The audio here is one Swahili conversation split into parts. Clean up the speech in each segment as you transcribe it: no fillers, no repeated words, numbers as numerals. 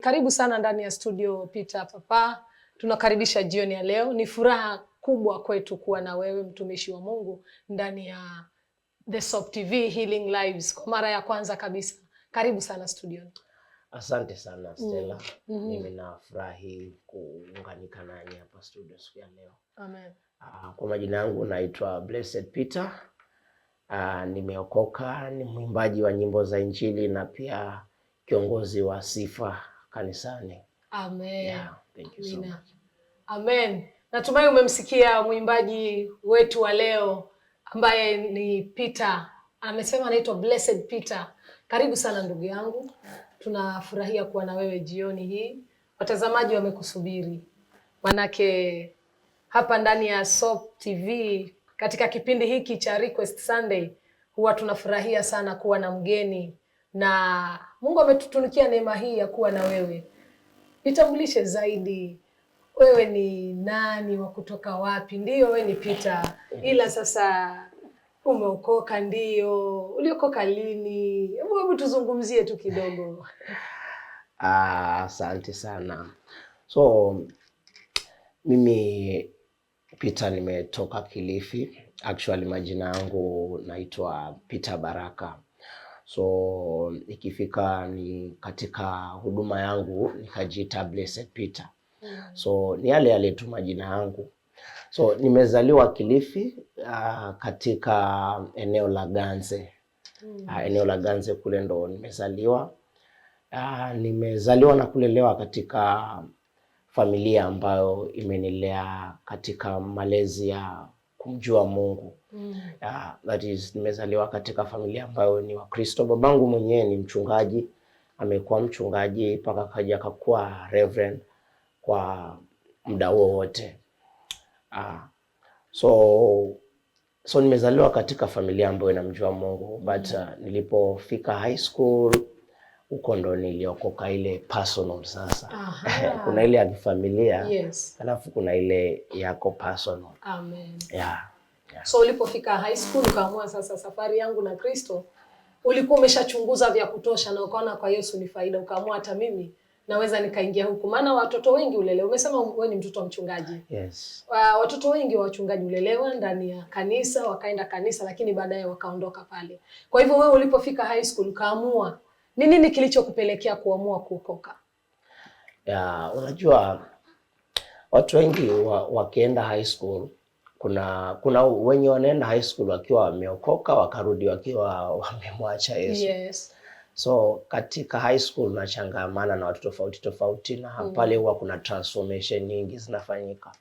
Karibu sana ndani ya studio, Peter Papa. Tunakaribisha jioni ya leo. Ni furaha kubwa kwetu kuwa na wewe, mtumishi wa Mungu, ndani ya The Soap TV Healing Lives kwa mara ya kwanza kabisa. Karibu sana studio. Asante sana, Stella. Mimi nafurahi kuunganika nanyi hapa studio siku ya leo. Amen. Kwa majina yangu naitwa Blessed Peter. Nimeokoka, ni mwimbaji wa nyimbo za Injili na pia kiongozi wa sifa kanisani. Amen. Yeah, thank you so Amina. Much. Amen. Natumai umemsikia mwimbaji wetu wa leo ambaye ni Peter. Amesema anaitwa Blessed Peter. Karibu sana, ndugu yangu. Tunafurahia kuwa na wewe jioni hii. Watazamaji wamekusubiri. Manake hapa ndani ya Soap TV katika kipindi hiki cha Request Sunday huwa tunafurahia sana kuwa na mgeni na Mungu ametutunukia neema hii ya kuwa na wewe. Jitambulishe zaidi, wewe ni nani, wa kutoka wapi? Ndiyo, wewe ni Peter, ila sasa umeokoka? Ndiyo, uliokoka lini? Hebu tuzungumzie tu kidogo. Asante sana. So mimi Peter nimetoka Kilifi. Actually, majina yangu naitwa Peter Baraka. So ikifika ni katika huduma yangu nikajiita Blessed Peter. So ni yale yale tu majina yangu. So nimezaliwa Kilifi, katika eneo la Ganze. Eneo la Ganze kule ndo nimezaliwa. Nimezaliwa na kulelewa katika familia ambayo imenilea katika malezi ya kumjua Mungu. That is, nimezaliwa katika familia ambayo ni Wakristo. Babangu mwenyewe ni mchungaji, amekuwa mchungaji mpaka kaja akakuwa reverend kwa muda huo wote. So nimezaliwa katika familia ambayo inamjua Mungu, but nilipofika high school huko ndo niliokoka ile personal sasa. Kuna ile ya kifamilia, alafu kuna ile yako personal. Amen. Yeah. So ulipofika high school ukaamua sasa safari yangu na Kristo, ulikuwa umeshachunguza vya kutosha na ukaona kwa Yesu ni faida, ukaamua hata mimi naweza nikaingia huku. Maana watoto wengi ulelewa. Umesema wewe ni mtoto wa mchungaji. Yes. Watoto wengi wa wachungaji ulelewa ndani ya kanisa, wakaenda kanisa, lakini baadaye wakaondoka pale. Kwa hivyo wewe ulipofika high school ukaamua, ni nini kilichokupelekea kuamua kuokoka? Yeah, unajua watu wengi wakienda high school, kuna wenye wanaenda high school wakiwa wameokoka, wakarudi wakiwa wamemwacha Yesu. So katika high school unachangamana na watu tofauti tofauti na pale huwa kuna transformation nyingi zinafanyika.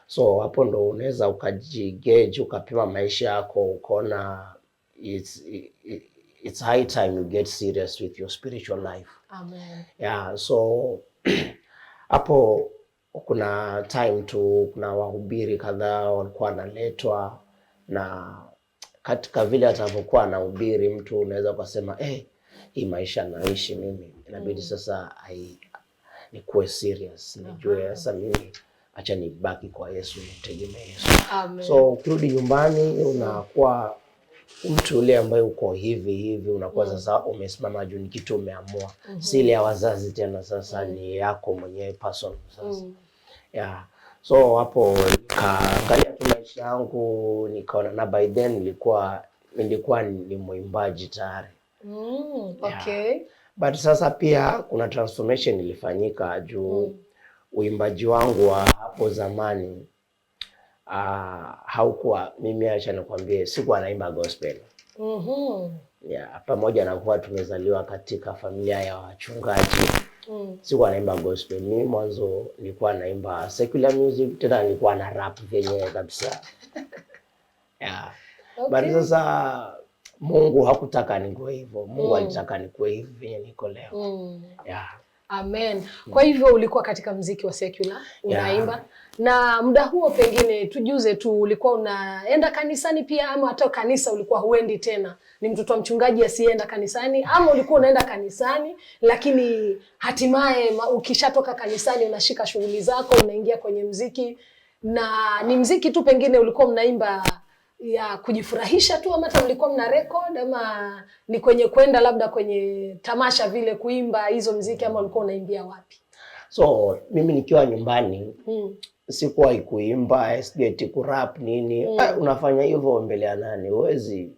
So hapo ndo unaweza ukajigauge, ukapima maisha yako, ukaona it's high time you get serious with your spiritual life. Amen. Yeah, so hapo kuna time tu kuna wahubiri kadhaa walikuwa wanaletwa, na katika vile atavyokuwa anahubiri mtu unaweza ukasema, "Eh, hii maisha naishi mimi inabidi sasa nikuwe serious, nijue sasa mimi acha nibaki kwa Yesu, nimtegemee Yesu." Amen. So ukirudi nyumbani unakuwa mtu yule ambaye uko hivi hivi, unakuwa sasa umesimama juu ni kitu umeamua, si ile ya wazazi tena, sasa ni yako mwenyewe personal sasa. Yeah. So hapo nikaangalia tu maisha yangu nikaona, na by then nilikuwa ni mwimbaji tayari. But sasa pia kuna transformation ilifanyika juu uimbaji wangu wa hapo zamani haukuwa mimi, acha nikwambie, sikuwa naimba gospel. Yeah, pamoja na kuwa tumezaliwa katika familia ya wachungaji, sikuwa naimba gospel. Mimi mwanzo nilikuwa naimba secular music, tena nilikuwa na rap vyenyewe kabisa. Yeah. But sasa Mungu hakutaka nikuwe hivyo. Mungu alitaka nikuwe hivi vyenye niko leo. Yeah. Amen. Kwa hivyo ulikuwa katika mziki wa secular unaimba, na muda huo pengine tujuze tu, ulikuwa unaenda kanisani pia ama hata kanisa ulikuwa huendi tena? Ni mtoto wa mchungaji asiyeenda kanisani, ama ulikuwa unaenda kanisani lakini hatimaye ukishatoka kanisani unashika shughuli zako, unaingia kwenye mziki, na ni mziki tu pengine ulikuwa mnaimba ya kujifurahisha tu, ama hata mlikuwa mna record, ama ni kwenye kwenda labda kwenye tamasha vile kuimba hizo mziki, ama ulikuwa unaimbia wapi? So mimi nikiwa nyumbani sikuwahi kuimba, sijui eti kurap nini. Eh, unafanya hivyo mbele ya nani? Huwezi.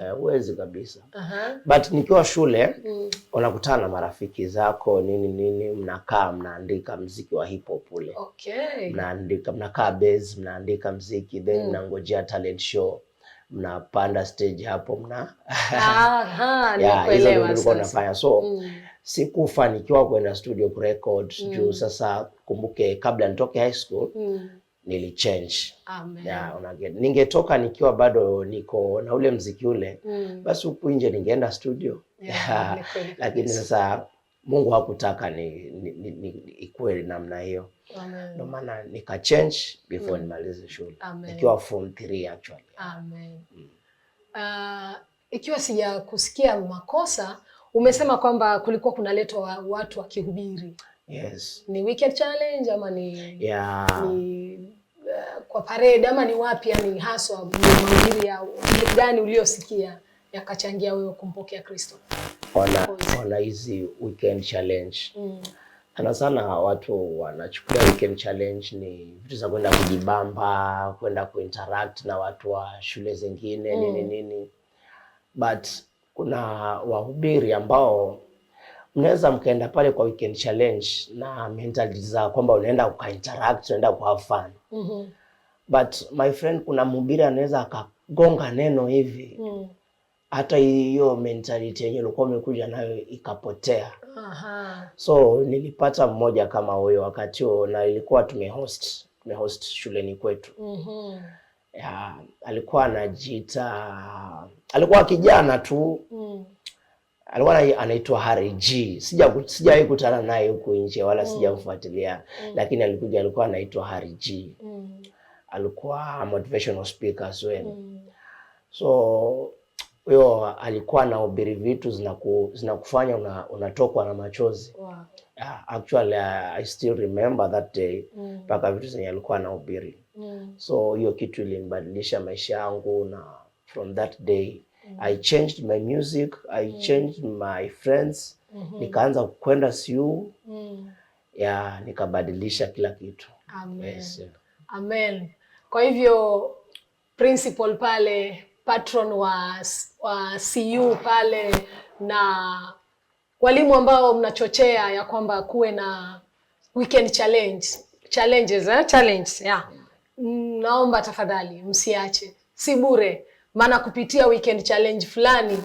Eh, huwezi kabisa. But nikiwa shule unakutana na marafiki zako nini nini, mnakaa mnaandika mziki wa hip hop ule. Mnaandika, mnakaa base, mnaandika mziki, then mnangojea talent show, mnapanda stage hapo mna yeah, hizo ndio Nimekuelewa nilikuwa sasa. nafanya. So sikufanikiwa kwenda studio kurecord juu sasa kumbuke kabla nitoke high school nilichange. Amen. Yeah, unaget. Ningetoka nikiwa bado niko na ule mziki ule, basi huku nje ningeenda studio. Yeah, ni kweli Lakini kabisa. sasa Mungu hakutaka ni ikuwe namna hiyo. Amen. Ndio maana nika change before nimalize shule. Amen. Nikiwa form 3 actually. Amen. Ikiwa sijakusikia makosa, umesema kwamba kulikuwa kunaletwa watu wakihubiri. Yes. Ni weekend challenge ama ni, Yeah. ni kwa parade ama ni wapi, yani haswa ni mahubiri ya gani uliosikia yakachangia wewe kumpokea Kristo? Ona hizi weekend challenge. Sana sana watu wanachukulia weekend challenge ni vitu za kwenda kujibamba, kwenda kuinteract na watu wa shule zingine nini nini, but kuna wahubiri ambao mnaweza mkaenda pale kwa weekend challenge na mentality za kwamba unaenda ukainteract, unaenda ku have fun. But my friend, kuna mhubiri anaweza akagonga neno hivi hata hiyo mentality yenye ulikuwa umekuja nayo ikapotea. So nilipata mmoja kama huyo wakati huo, na ilikuwa tumehost shuleni kwetu. Ya, alikuwa anajiita, alikuwa kijana tu, alikuwa anaitwa Harry G. Sijawahi kutana naye huku nje wala sijamfuatilia, lakini alikuja, alikuwa anaitwa Harry G. Alikuwa motivational speaker as well. So huyo alikuwa anahubiri vitu zinakufanya unatokwa na machozi. Yeah, actually I still remember that day mpaka vitu zenye alikuwa anahubiri. So hiyo kitu ilinibadilisha maisha yangu, na from that day I changed my music, I changed my friends, nikaanza kwenda CU, yeah, nikabadilisha kila kitu. Amen. Yes, yeah. Amen. Kwa hivyo principal pale, patron wa CU pale na walimu ambao mnachochea ya kwamba kuwe na weekend challenge challenges, eh? Challenge, yeah. Naomba tafadhali msiache, si bure, maana kupitia weekend challenge fulani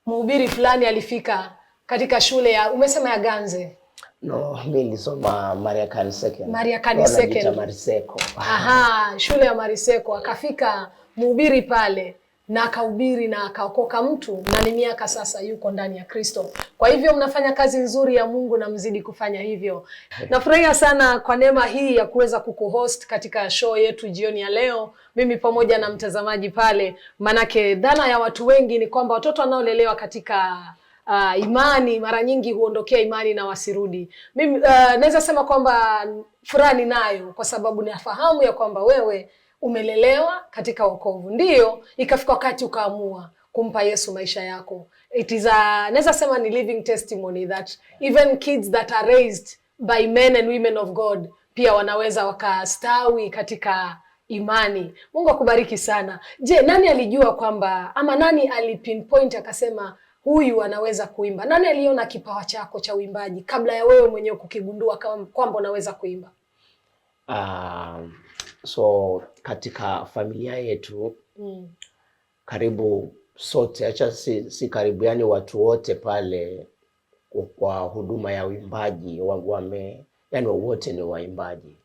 mhubiri fulani alifika katika shule ya, umesema ya Ganze? No, mi nilisoma Mariakani Second. Mariakani Wanajiita Second. Mariseko. Aha, shule ya Mariseko akafika mhubiri pale na akahubiri na akaokoka mtu, na ni miaka sasa yuko ndani ya Kristo. Kwa hivyo mnafanya kazi nzuri ya Mungu na mzidi kufanya hivyo. Nafurahia sana kwa neema hii ya kuweza kukuhost katika show yetu jioni ya leo, mimi pamoja na mtazamaji pale, manake dhana ya watu wengi ni kwamba watoto wanaolelewa katika imani mara nyingi huondokea imani na wasirudi. Mimi naweza sema kwamba furaha ninayo kwa sababu nafahamu ya kwamba wewe umelelewa katika wokovu, ndiyo ikafika wakati ukaamua kumpa Yesu maisha yako. It is a, naweza sema ni living testimony that even kids that are raised by men and women of God pia wanaweza wakastawi katika imani. Mungu akubariki sana. Je, nani alijua kwamba ama nani alipinpoint akasema huyu anaweza kuimba? Nani aliona kipawa chako cha uimbaji kabla ya wewe mwenyewe kukigundua kwamba unaweza kuimba? So katika familia yetu karibu sote, acha si karibu, yani watu wote pale kwa huduma ya uimbaji yani wote ni waimbaji.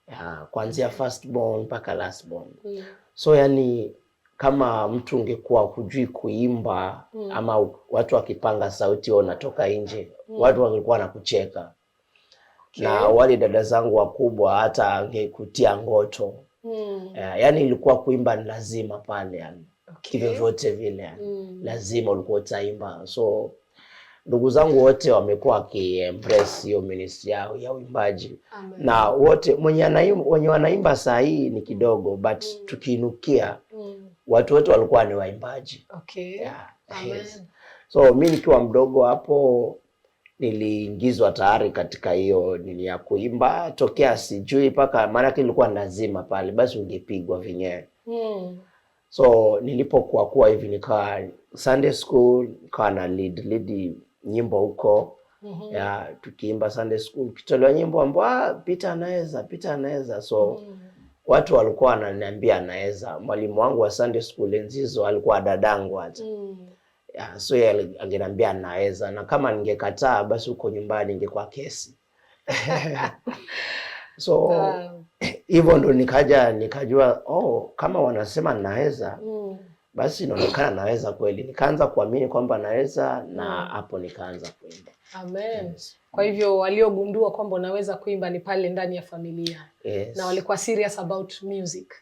Ya, kuanzia first born mpaka last born. So yani kama mtu ungekuwa hujui kuimba ama watu wakipanga sauti wewe unatoka nje, watu wangekuwa wanakucheka. Na wale dada zangu wakubwa hata angekutia ngoto. Yani ilikuwa kuimba ni lazima pale yani. Kivyovyote vile yani. Lazima ulikuwa utaimba. So Ndugu zangu wote wamekuwa wakiembrace hiyo ministry yao ya uimbaji. Amen. Na wote mwenye anaimba, wenye wanaimba saa hii ni kidogo, but tukiinukia watu wote walikuwa ni waimbaji. Yeah. Amen. Yes. So mi nikiwa mdogo hapo niliingizwa tayari katika hiyo nini ya kuimba tokea sijui mpaka, maanake ilikuwa lazima pale, basi ungepigwa vyenyewe. So nilipokuwa kuwa hivi nikawa Sunday school, nikawa na lead nyimbo huko. Ya tukiimba Sunday school, ukitolewa nyimbo ambao, ah, Peter anaweza, Peter anaweza. So watu walikuwa wananiambia anaweza. Mwalimu wangu wa Sunday school enzi hizo alikuwa dadangu hata. Yeah, so yeye angeniambia anaweza, na kama ningekataa basi huko nyumbani ingekuwa kesi. So hivyo ndo nikaja nikajua, oh, kama wanasema naweza, basi inaonekana naweza kweli. Nikaanza kuamini kwamba naweza, na hapo nikaanza kuimba. Amen. Yes. Kwa hivyo waliogundua kwamba unaweza kuimba ni pale ndani ya familia. Yes. Na walikuwa serious about music.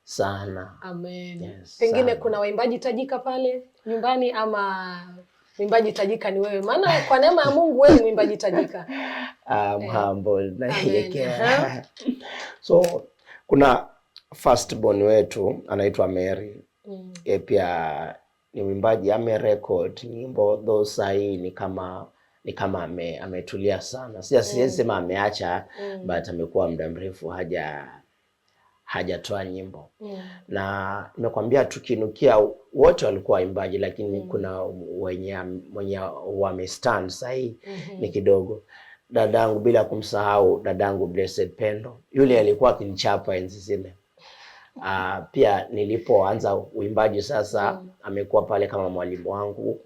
Sana. Amen. Yes, Pengine sana. kuna waimbaji tajika pale nyumbani ama mwimbaji tajika ni wewe? Maana kwa neema ya Mungu wewe ni mwimbaji tajika. I'm humble, nanyenyekea. So kuna firstborn wetu anaitwa Mary. Yeye pia ni mwimbaji, amerecord nyimbo, though sahii ni kama ametulia sana. Siwezi sema ameacha, but amekuwa muda mrefu hajatoa nyimbo. Na nimekwambia tukinukia wote walikuwa waimbaji, lakini kuna wenye wamestand sahii ni kidogo. Dadangu, bila kumsahau dadangu Blessed Pendo, yule alikuwa akinichapa enzi zile. Pia nilipoanza uimbaji sasa, amekuwa pale kama mwalimu wangu,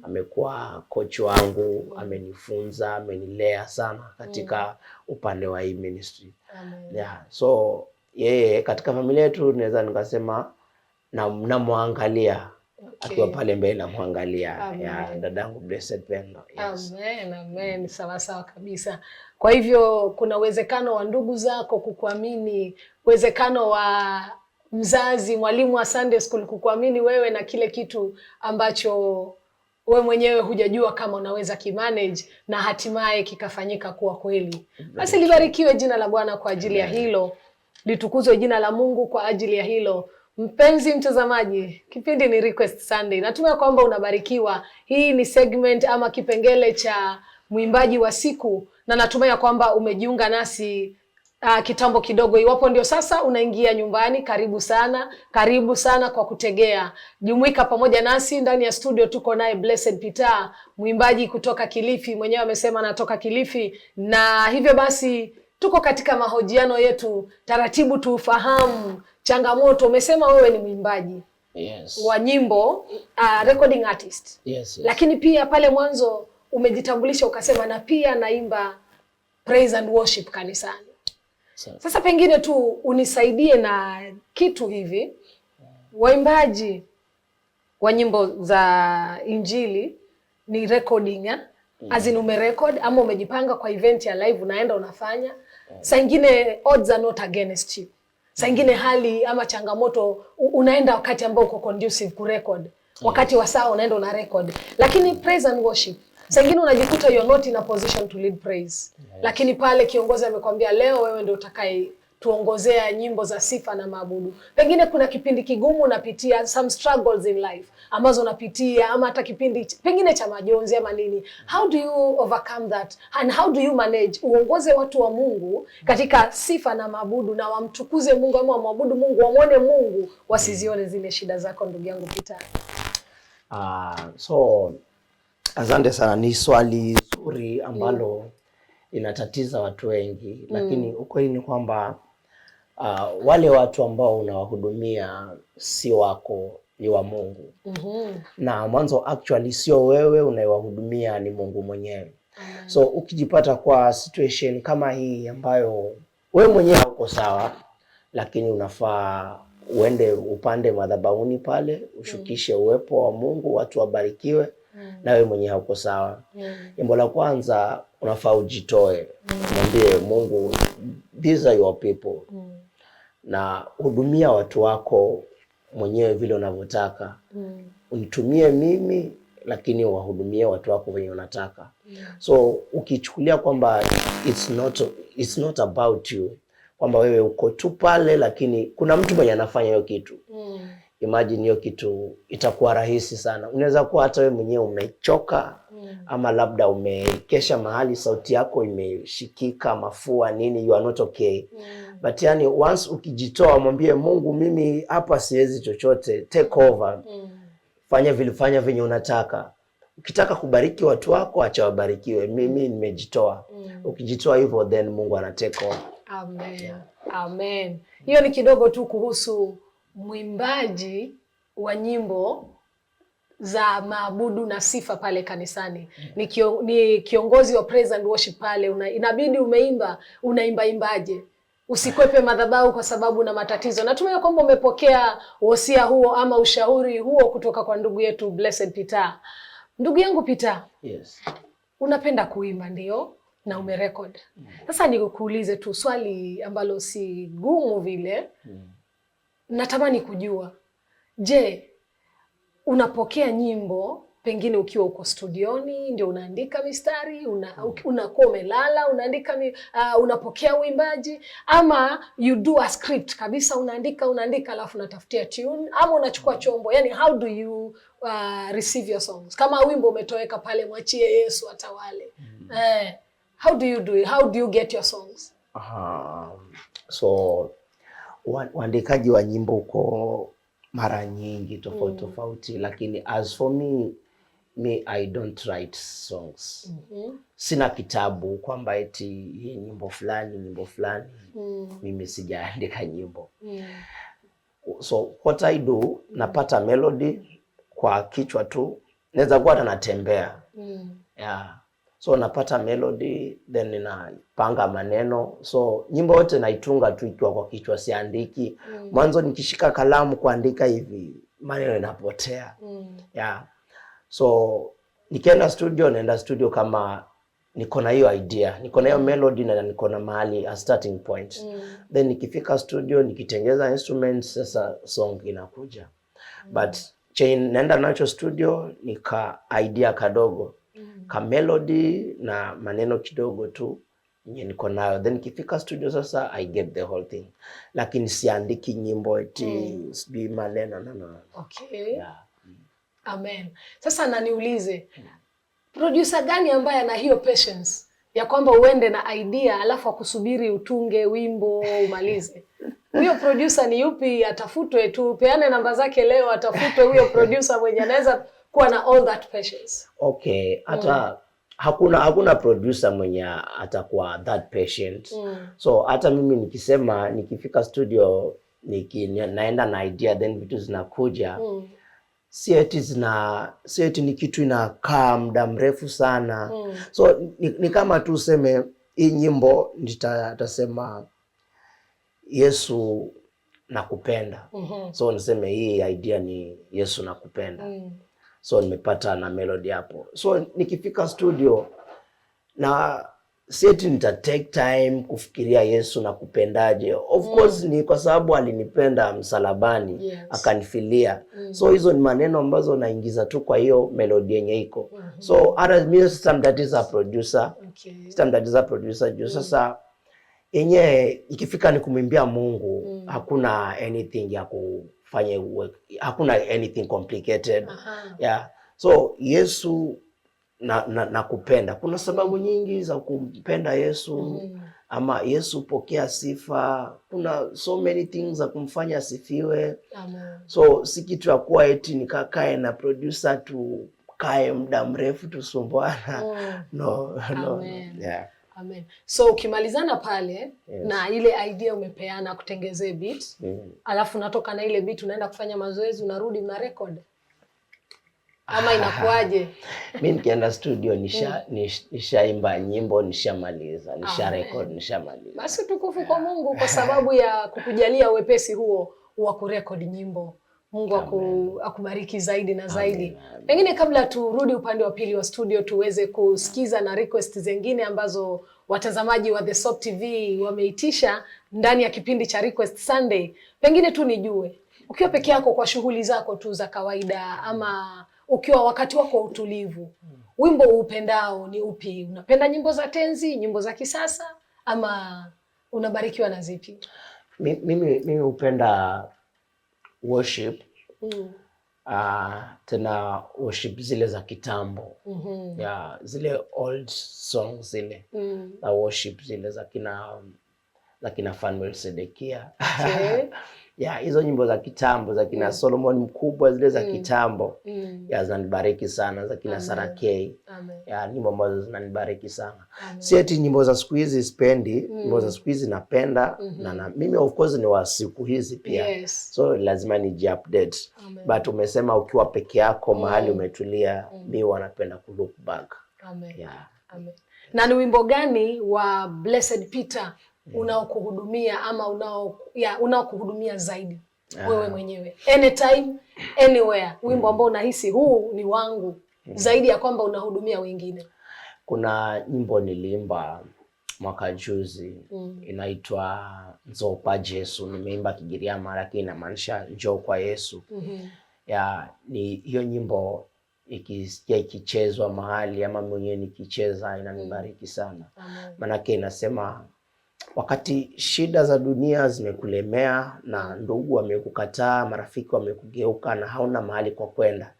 amekuwa coach wangu, amenifunza, amenilea sana katika upande wa hii ministry. Amen. Yeah, so yeye katika familia yetu naweza nikasema namwangalia akiwa pale mbele, namwangalia. Amen. Yeah, dadangu Blessed Pendo. Yes. Amen, amen. Sawa sawa kabisa. Kwa hivyo kuna uwezekano wa ndugu zako kukuamini, uwezekano wa mzazi, mwalimu wa Sunday school kukuamini wewe na kile kitu ambacho we mwenyewe hujajua kama unaweza kimanage na hatimaye kikafanyika kuwa kweli. Basi libarikiwe jina la Bwana kwa ajili ya hilo, litukuzwe jina la Mungu kwa ajili ya hilo. Mpenzi mtazamaji, kipindi ni Request Sunday. Natumai kwamba unabarikiwa. Hii ni segment ama kipengele cha mwimbaji wa siku, na natumai ya kwamba umejiunga nasi kitambo kidogo. Iwapo ndio sasa unaingia nyumbani, karibu sana, karibu sana kwa kutegea. Jumuika pamoja nasi ndani ya studio, tuko naye Blessed Peter, mwimbaji kutoka Kilifi. Mwenyewe amesema anatoka Kilifi, na hivyo basi tuko katika mahojiano yetu taratibu, tuufahamu changamoto. Umesema wewe ni mwimbaji wa nyimbo, recording artist. Yes. Lakini pia pale mwanzo umejitambulisha ukasema na pia naimba praise and worship kanisani. Sasa pengine tu unisaidie na kitu hivi, waimbaji wa nyimbo za Injili ni recording eh? As in umerecord ama umejipanga kwa event ya live, unaenda unafanya. Saa ingine odds are not against you. Saa ingine hali ama changamoto unaenda wakati ambao uko conducive kurecord. Wakati wa saa unaenda una record. Lakini praise and worship, saa ingine unajikuta you're not in a position to lead praise. Lakini pale kiongozi amekwambia leo wewe ndio utakaye tuongozea nyimbo za sifa na maabudu. Pengine kuna kipindi kigumu unapitia, some struggles in life ambazo unapitia, ama hata kipindi pengine cha majonzi ama nini. How do you overcome that and how do you manage uongoze watu wa Mungu katika sifa na maabudu na wamtukuze Mungu ama wamwabudu Mungu, wamwone Mungu, wasizione zile shida zako, ndugu yangu Peter? So asante sana, ni swali zuri ambalo linatatiza watu wengi, lakini ukweli ni kwamba wale watu ambao unawahudumia si wako, ni wa Mungu. Na mwanzo actually sio wewe unayewahudumia, ni Mungu mwenyewe. So ukijipata kwa situation kama hii ambayo wewe mwenyewe hauko sawa, lakini unafaa uende upande madhabahuni pale ushukishe uwepo wa Mungu, watu wabarikiwe, na wewe mwenyewe hauko sawa. Jambo la kwanza unafaa ujitoe, mwambie Mungu, these are your people, na hudumia watu wako mwenyewe vile unavyotaka. Unitumie mimi lakini wahudumie watu wako wenye unataka. So ukichukulia kwamba it's not about you, kwamba wewe uko tu pale, lakini kuna mtu mwenye anafanya hiyo kitu, imagine hiyo kitu itakuwa rahisi sana. Unaweza kuwa hata wewe mwenyewe umechoka ama labda umekesha mahali, sauti yako imeshikika, mafua nini, you are not okay. But yani once ukijitoa, mwambie Mungu, mimi hapa siwezi chochote, take over, fanya vile, fanya venye unataka. Ukitaka kubariki watu wako, acha wabarikiwe. Mimi nimejitoa. Ukijitoa hivyo, then Mungu ana take over. Amen. Amen. Hiyo ni kidogo tu kuhusu mwimbaji wa nyimbo za maabudu na sifa pale kanisani. Ni kiongozi wa praise and worship pale. Inabidi umeimba, unaimba imbaje? Usikwepe madhabahu kwa sababu na matatizo. Natumai kwamba umepokea wosia huo ama ushauri huo kutoka kwa ndugu yetu Blessed Peter. Ndugu yangu Peter, Yes. unapenda kuimba ndio, na umerecord. Sasa nikuulize tu swali ambalo si gumu vile. Natamani kujua, je, unapokea nyimbo pengine ukiwa uko studioni ndio unaandika mistari, unakuwa umelala unaandika unapokea uimbaji, ama you do a script kabisa, unaandika unaandika, alafu unatafutia tune, ama unachukua chombo? Yani how do you receive your songs? Kama wimbo umetoweka pale, mwachie Yesu atawale, how do you do it? How do you get your songs? So waandikaji wa nyimbo uko mara nyingi tofauti tofauti, lakini as for me I don't write songs. Sina kitabu kwamba eti hii nyimbo fulani, nyimbo fulani. Mimi sijaandika nyimbo. So what I do, napata melody kwa kichwa tu, naweza kuwa hata natembea, yeah. So napata melody, then ninapanga maneno, so nyimbo yote naitunga tu ikiwa kwa kichwa, siandiki. Mwanzo nikishika kalamu kuandika hivi, maneno inapotea. Yeah. So nikienda studio, naenda studio kama niko na hiyo idea, niko na hiyo melody na niko na mahali a starting point. Then nikifika studio, nikitengeza instruments, sasa song inakuja. But chenye naenda nacho studio ni ka idea kadogo, ka melody na maneno kidogo tu yenye niko nayo. Then nikifika studio sasa I get the whole thing, lakini siandiki nyimbo eti sijui maneno, no, no, no. Yeah. Amen. Sasa na niulize, producer gani ambaye ana hiyo patience ya kwamba uende na idea alafu akusubiri utunge wimbo umalize? Huyo producer ni yupi? Atafutwe tu, peane namba zake leo, atafutwe huyo producer mwenye anaweza kuwa na all that patience. Okay, hata hakuna producer mwenye atakuwa that patient. So hata mimi nikisema nikifika studio naenda na idea, then vitu zinakuja, si eti ni kitu inakaa muda mrefu sana. So ni kama tu useme hii nyimbo nitasema Yesu nakupenda. So niseme hii idea ni Yesu nakupenda. So nimepata na melody hapo. So nikifika studio na si eti nita take time kufikiria Yesu nakupendaje. Of course ni kwa sababu alinipenda msalabani, akanifilia. So hizo ni maneno ambazo naingiza tu kwa hiyo melody yenye iko. So hata mimi sitamtatiza producer, sitamtatiza producer juu sasa yenyewe ikifika ni kumwimbia Mungu, hakuna anything ya kufanya hakuna anything complicated. Yeah. So Yesu na kupenda. Kuna sababu nyingi za kumpenda Yesu, ama Yesu pokea sifa. Kuna so many things za kumfanya asifiwe. Amen. So si kitu ya kuwa eti nikakae na producer tukae muda mrefu tusumbuana. No, no, no. Amen. Yeah. Amen. So ukimalizana pale na ile idea umepeana kutengezee beat, alafu unatoka na ile beat, unaenda kufanya mazoezi, unarudi, una record, ama inakuwaje? Mi nikienda studio nishaimba nyimbo, nishamaliza, nisha Amen. record, nishamaliza. Basi utukufu kwa Mungu kwa sababu ya kukujalia wepesi huo wa kurekodi nyimbo. Mungu akubariki zaidi na zaidi. Amen, amen. Pengine kabla turudi upande wa pili wa studio tuweze kusikiza na request zingine ambazo watazamaji wa The Soap TV wameitisha ndani ya kipindi cha Request Sunday, pengine tu nijue, ukiwa peke yako kwa shughuli zako tu za kawaida ama Ukiwa wakati wako wa utulivu, wimbo uupendao ni upi? Unapenda nyimbo za tenzi, nyimbo za kisasa, ama unabarikiwa na zipi? Mimi hupenda worship, tena worship zile za kitambo, yeah, zile old songs zile za worship, zile za kina Fanuel Sedekia. Yeah, hizo nyimbo za kitambo za kina Solomon Mkubwa, zile za kitambo, yeah, zinanibariki sana, za kina Amen. Sarah K. Amen. Yeah, nyimbo ambazo zinanibariki sana. Amen. Si eti nyimbo za siku hizi sipendi, nyimbo za siku hizi napenda, na mimi of course ni wa siku hizi pia, so lazima niji-update. Amen. But umesema ukiwa peke yako mahali umetulia, mi huwa napenda ku look back. Amen. Yeah. Amen. Na ni wimbo gani wa Blessed Peter unaokuhudumia ama unaokuhudumia zaidi wewe mwenyewe, anytime anywhere, wimbo ambao unahisi huu ni wangu zaidi ya kwamba unahudumia wengine? Kuna nyimbo niliimba mwaka juzi, inaitwa Njoo kwa Jesu. Nimeimba Kigiriama lakini inamaanisha njoo kwa Yesu. Yeah, ni hiyo nyimbo ikisikia ikichezwa mahali ama mwenyewe nikicheza inanibariki sana. Amen. Manake inasema wakati shida za dunia zimekulemea na ndugu wamekukataa, marafiki wamekugeuka na hauna mahali kwa kwenda,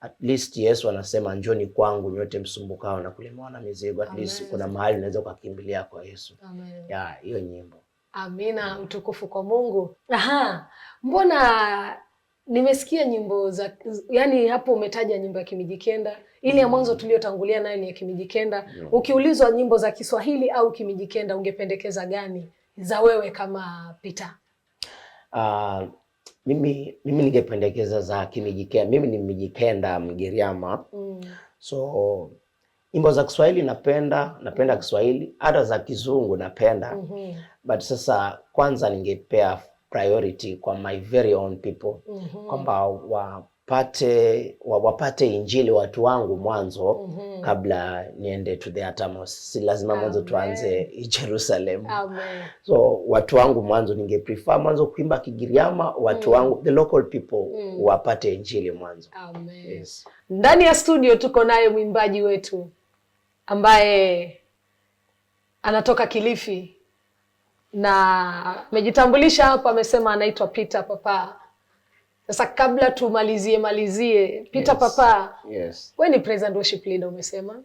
at least Yesu anasema, "Njoni kwangu nyote msumbukao na kulemewa na mizigo." At least Amen. Kuna mahali unaweza ukakimbilia kwa Yesu. Amen. Yeah, hiyo nyimbo. Amina, utukufu kwa Mungu. Aha, mbona nimesikia nyimbo za, yani hapo umetaja nyimbo ya Kimijikenda, ile ya mwanzo tuliyotangulia nayo ni ya Kimijikenda. Ukiulizwa nyimbo za Kiswahili au Kimijikenda, ungependekeza gani za wewe kama Peter? Mimi ningependekeza za Kimijikenda. Mimi ni Mijikenda Mgiriama. So nyimbo za Kiswahili napenda, napenda Kiswahili, hata za Kizungu napenda. But sasa kwanza ningepea priority kwa my very own people, kwamba wapate injili watu wangu mwanzo kabla niende to the uttermost. Si lazima mwanzo Amen. Tuanze Jerusalem. Amen. So watu wangu mwanzo, ninge prefer mwanzo kuimba Kigiriama, watu wangu, the local people, wapate injili mwanzo. Amen. Yes. Ndani ya studio tuko naye mwimbaji wetu ambaye anatoka Kilifi na amejitambulisha hapo, amesema anaitwa Peter Papa. Sasa kabla tumalizie malizie, Peter Papa, we ni praise and worship leader umesema,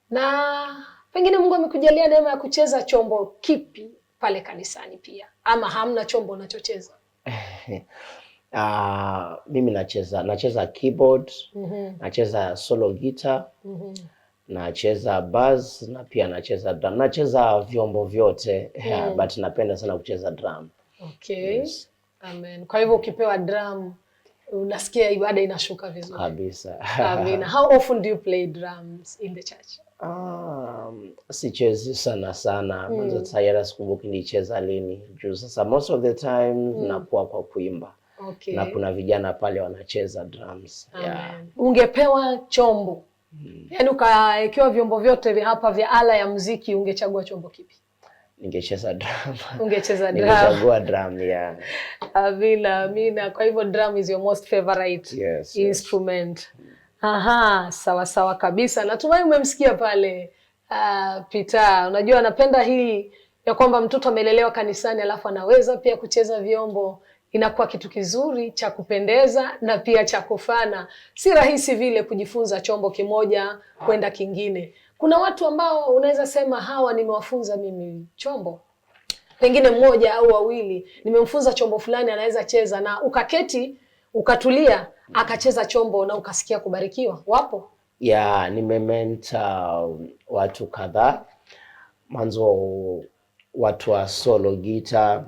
na pengine Mungu amekujalia neema ya kucheza chombo kipi pale kanisani pia, ama hamna chombo unachocheza? Mimi nacheza keyboard, nacheza solo guitar, nacheza bass na pia nacheza drum. Nacheza vyombo vyote, yeah, but napenda sana kucheza drum. Yes. Amen. Kwa hivyo ukipewa drum unasikia ibada inashuka vizuri. Kabisa. Amina. How often do you play drums in the church? Sichezi sana sana. Mwanzo sasa hata sikumbuki nilicheza lini. Juu sasa most of the time nakuwa kwa kuimba. Na kuna vijana pale wanacheza drums. Yeah. Amen. Ungepewa chombo, yaani ukawekewa vyombo vyote vya hapa vya ala ya muziki, ungechagua chombo kipi? Ningecheza drum. Ungecheza drum. Ningechagua drum, yeah. Amina, amina. Kwa hivyo drum is your most favorite Yes. instrument. Aha, sawa sawa kabisa. Natumai umemsikia pale Peter. Unajua anapenda hii ya kwamba mtoto amelelewa kanisani alafu anaweza pia kucheza vyombo. Inakuwa kitu kizuri cha kupendeza na pia cha kufana. Si rahisi vile kujifunza chombo kimoja kwenda kingine. Kuna watu ambao unaweza sema hawa nimewafunza mimi chombo, pengine mmoja au wawili, nimemfunza chombo fulani anaweza cheza, na ukaketi ukatulia akacheza chombo na ukasikia kubarikiwa. Wapo? Yeah, nimementor watu kadhaa. Mwanzo watu wa solo guitar.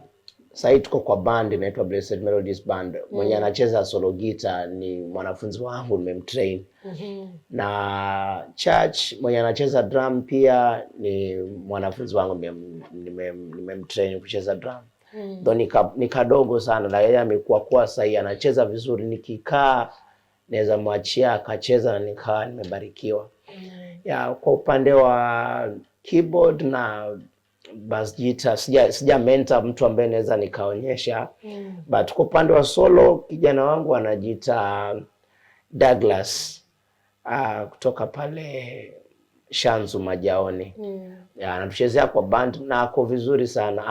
Sahii tuko kwa band inaitwa Blessed Melodies Band. Mwenye anacheza solo guitar ni mwanafunzi wangu, nimemtrain. Na church mwenye anacheza drum pia ni mwanafunzi wangu, nimemtrain kucheza drum. Though ni kadogo sana, lakini amekuwa kuwa sahii anacheza vizuri. Nikikaa naweza mwachia akacheza na nikawa nimebarikiwa. Yeah, kwa upande wa keyboard na bass guitar sija mentor mtu ambaye naweza nikaonyesha, but kwa upande wa solo kijana wangu anajiita Douglas kutoka pale Shanzu Majaoni. Ya, anatuchezea kwa band na ako vizuri sana,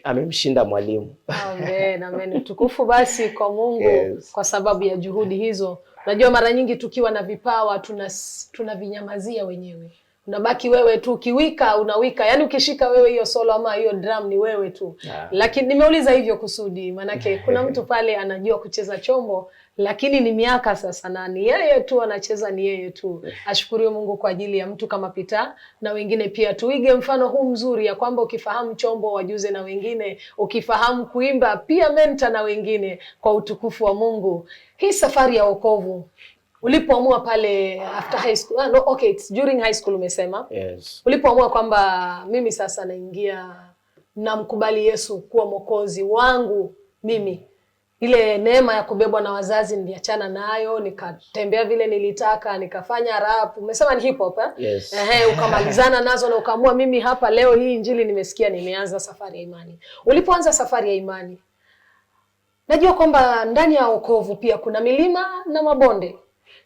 amemshinda mwalimu. Amen, amen. Utukufu basi kwa Mungu Yes. kwa sababu ya juhudi hizo. Unajua mara nyingi tukiwa na vipawa tunavinyamazia wenyewe. Unabaki wewe tu ukiwika unawika, yaani ukishika wewe hiyo solo ama hiyo drum ni wewe tu. Lakini nimeuliza hivyo kusudi, maanake kuna mtu pale anajua kucheza chombo, lakini ni miaka sasa na ni yeye tu anacheza, ni yeye tu. Ashukuriwe Mungu kwa ajili ya mtu kama Peter na wengine pia. Tuige mfano huu mzuri ya kwamba ukifahamu chombo wajuze na wengine, ukifahamu kuimba pia mentor na wengine, kwa utukufu wa Mungu. Hii safari ya wokovu ulipoamua pale after high school, ah, no, okay, it's during high school umesema. Yes. Ulipoamua kwamba mimi sasa naingia, namkubali Yesu kuwa mwokozi wangu mimi, ile neema ya kubebwa na wazazi niliachana nayo, nikatembea vile nilitaka, nikafanya rap. Umesema ni hip hop, eh? Yes. Ehe, ukamalizana nazo na ukaamua mimi hapa leo hii injili nimesikia, nimeanza safari ya imani. Ulipoanza safari ya imani, najua kwamba ndani ya wokovu pia kuna milima na mabonde,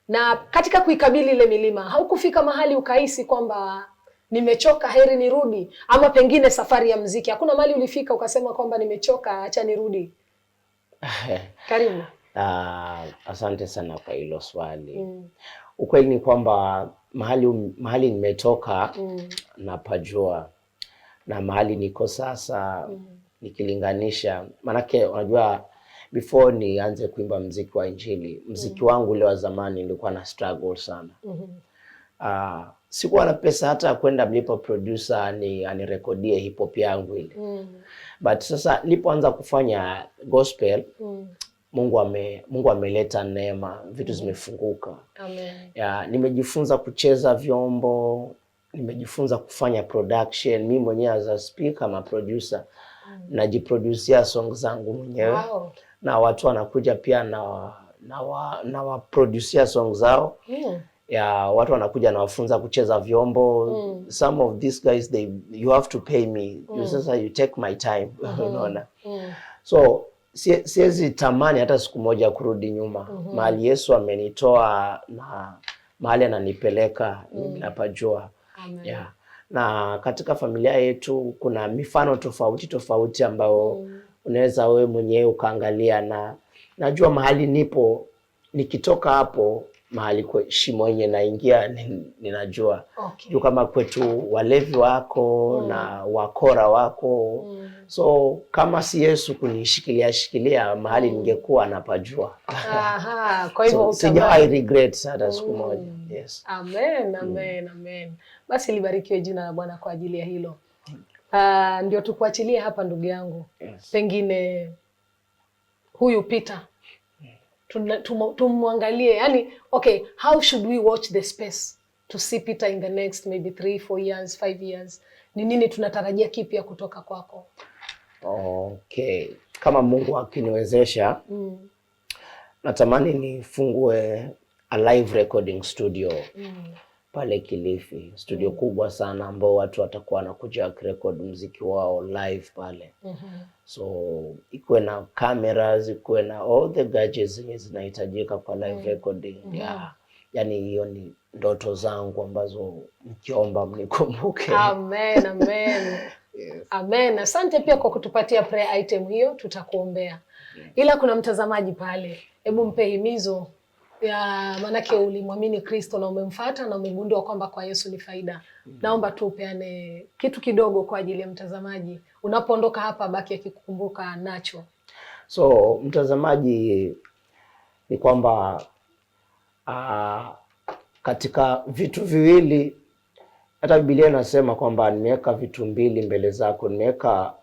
na katika kuikabili ile milima haukufika mahali ukahisi kwamba nimechoka, heri nirudi, ama pengine safari ya mziki, hakuna mahali ulifika ukasema kwamba nimechoka, acha nirudi? Karibu. Asante sana kwa hilo swali. Ukweli ni kwamba mahali nimetoka napajua na mahali niko sasa nikilinganisha, manake unajua before nianze kuimba mziki wa injili, mziki wangu ule wa zamani nilikuwa na struggle sana. Sikuwa na pesa hata ya kwenda mlipa producer ni anirekodie hip hop yangu ile. But sasa nilipoanza kufanya gospel, Mungu ameleta neema, vitu zimefunguka. Amen. Ya, nimejifunza kucheza vyombo, nimejifunza kufanya production. Mi mwenyewe as a speaker ma producer najiproducia song zangu mwenyewe na watu wanakuja pia na waproducia song zao. Ya, watu wanakuja nawafunza kucheza vyombo. Some of these guys, they you have to pay me. You sasa you take my time, unaona? So siwezi tamani hata siku moja kurudi nyuma. Mahali Yesu amenitoa na mahali ananipeleka, mimi napajua. Amen. Yeah. Na katika familia yetu kuna mifano tofauti tofauti ambayo unaweza wewe mwenyewe ukaangalia, na najua mahali nipo, nikitoka hapo mahali shimo yenye naingia ninajua juu kama kwetu walevi wako na wakora wako, so kama si Yesu kunishikilia shikilia mahali ningekuwa napajua. Aha, kwa hivyo So, hutamani. sijawahi regret hata siku moja. Yes. Amen, amen, amen. Basi libarikiwe jina la Bwana kwa ajili ya hilo. Ndio tukuachilie hapa ndugu yangu. Yes. Pengine huyu Peter tumwangalie, yani okay, how should we watch the space to see Peter in the next maybe 3, 4 years, 5 years? Ni nini tunatarajia kipya kutoka kwako? Okay. Kama Mungu akiniwezesha, natamani nifungue a live recording studio pale Kilifi, studio kubwa sana ambao watu watakuwa wanakuja wakirecord mziki wao live pale. So ikuwe na cameras, ikuwe na all the gadgets zenye zinahitajika kwa live recording. Yeah. Yani hiyo ni ndoto zangu ambazo mkiomba mnikumbuke. Amen, amen. Yes. Amen. Asante pia kwa kutupatia prayer item hiyo, tutakuombea. Ila kuna mtazamaji pale, hebu mpe himizo ya maanake ulimwamini Kristo na umemfuata na umegundua kwamba kwa Yesu ni faida. Naomba tu upeane kitu kidogo kwa ajili ya mtazamaji, unapoondoka hapa baki akikukumbuka nacho. So mtazamaji, ni kwamba katika vitu viwili, hata Biblia inasema kwamba nimeweka vitu mbili mbele zako, nimeweka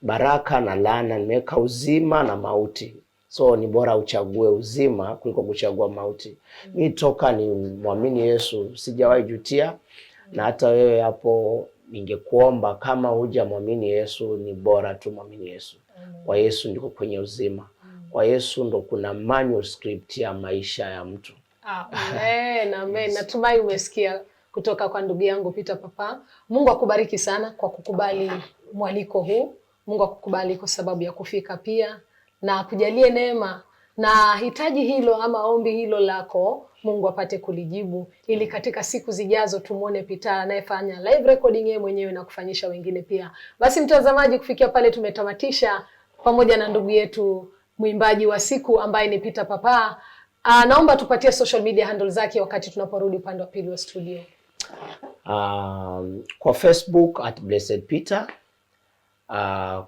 baraka na laana, nimeweka uzima na mauti. So ni bora uchague uzima kuliko kuchagua mauti. Mi toka ni mwamini Yesu sijawahi jutia, na hata wewe hapo ningekuomba kama hujamwamini Yesu, ni bora tu mwamini Yesu. Kwa Yesu ndiko kwenye uzima. Kwa Yesu ndo kuna manuscript ya maisha ya mtu. Amen, amen. Natumai umesikia kutoka kwa ndugu yangu Peter Papa. Mungu akubariki sana kwa kukubali mwaliko huu. Mungu akukubali kwa sababu ya kufika pia na akujalie neema. Na hitaji hilo ama ombi hilo lako Mungu apate kulijibu, ili katika siku zijazo tumwone Peter anayefanya live recording yeye mwenyewe na kufanyisha wengine pia. Basi mtazamaji, kufikia pale tumetamatisha pamoja na ndugu yetu mwimbaji wa siku ambaye ni Peter Papa. Naomba tupatie social media handle zake wakati tunaporudi upande wa pili wa studio. Kwa Facebook @BlessedPeter,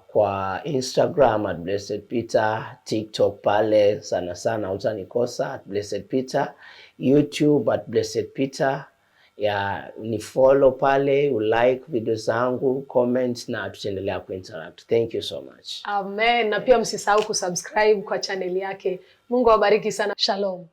kwa Instagram @BlessedPeter, TikTok pale sana sana utanikosa @BlessedPeter, YouTube @BlessedPeter. Ya ni follow pale, ulike video zangu, comment na tutaendelea kuinteract. Thank you so much. Amen. Na pia msisahau kusubscribe kwa channel yake. Mungu awabariki sana. Shalom.